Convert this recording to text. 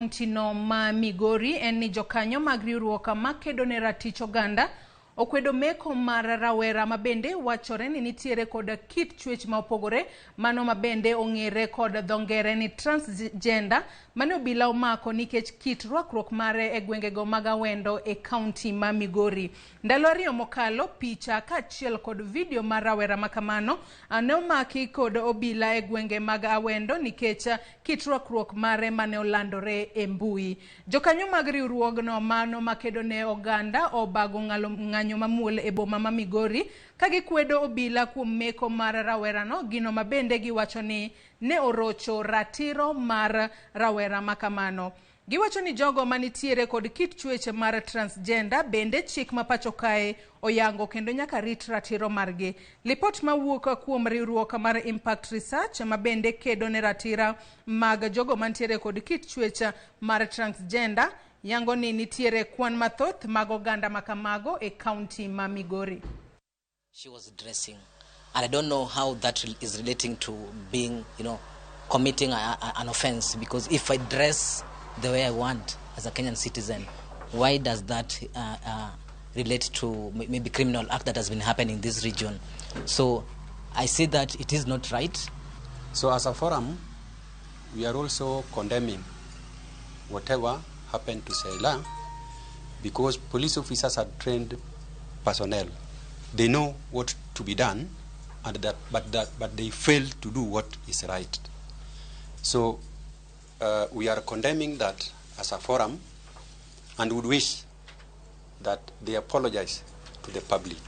Kaontino ma Migori en ni jokanyo mag riwruok makedo ne ratich oganda okwedo meko mar rawera mabende wachore ni nitiere kod kit chwech ma opogore, mano mabende ong'ere kod dho ngere ni transgender, mane obila omako nikech kit rwakruok mare e gwengego mag Awendo e kaunti ma Migori. Ndalo 2 mokalo, picha kaachiel kod vidio mar rawera makamano ne omaki kod obila e gwenge mag Awendo nikech kit rwakruok mare mane olandore e mbui. Jokanyo mag riwruogno mano makedo ne oganda obago ng'anyo mamuol e boma ma Migori ka gikwedo obila kuom meko mar rawerano, gino mabende giwacho ni ne orocho ratiro mar rawera makamano. Giwacho ni jogo manitiere kod kit chwech mar transgender bende chik ma pacho kae oyango kendo nyaka rit ratiro margi. Lipot mawuok kuom riwruok mar Impact Research mabende kedo ne ratira mag jogo mantiere kod kit chwech mar transgender yango ni nitiere kwan mathoth mag oganda makamago e kaunti ma Migori. She was dressing, and I don't know how that is relating to being, committing an offense, because if I dress the way I want as a Kenyan citizen, why does that relate to maybe criminal act that has been happening in this region? So I see that it is not right. So as a forum, we are also condemning whatever happened to Sheila, because police officers are trained personnel. They know what to be done, but they fail to do what is right. So we are condemning that as a forum, and would wish that they apologize to the public.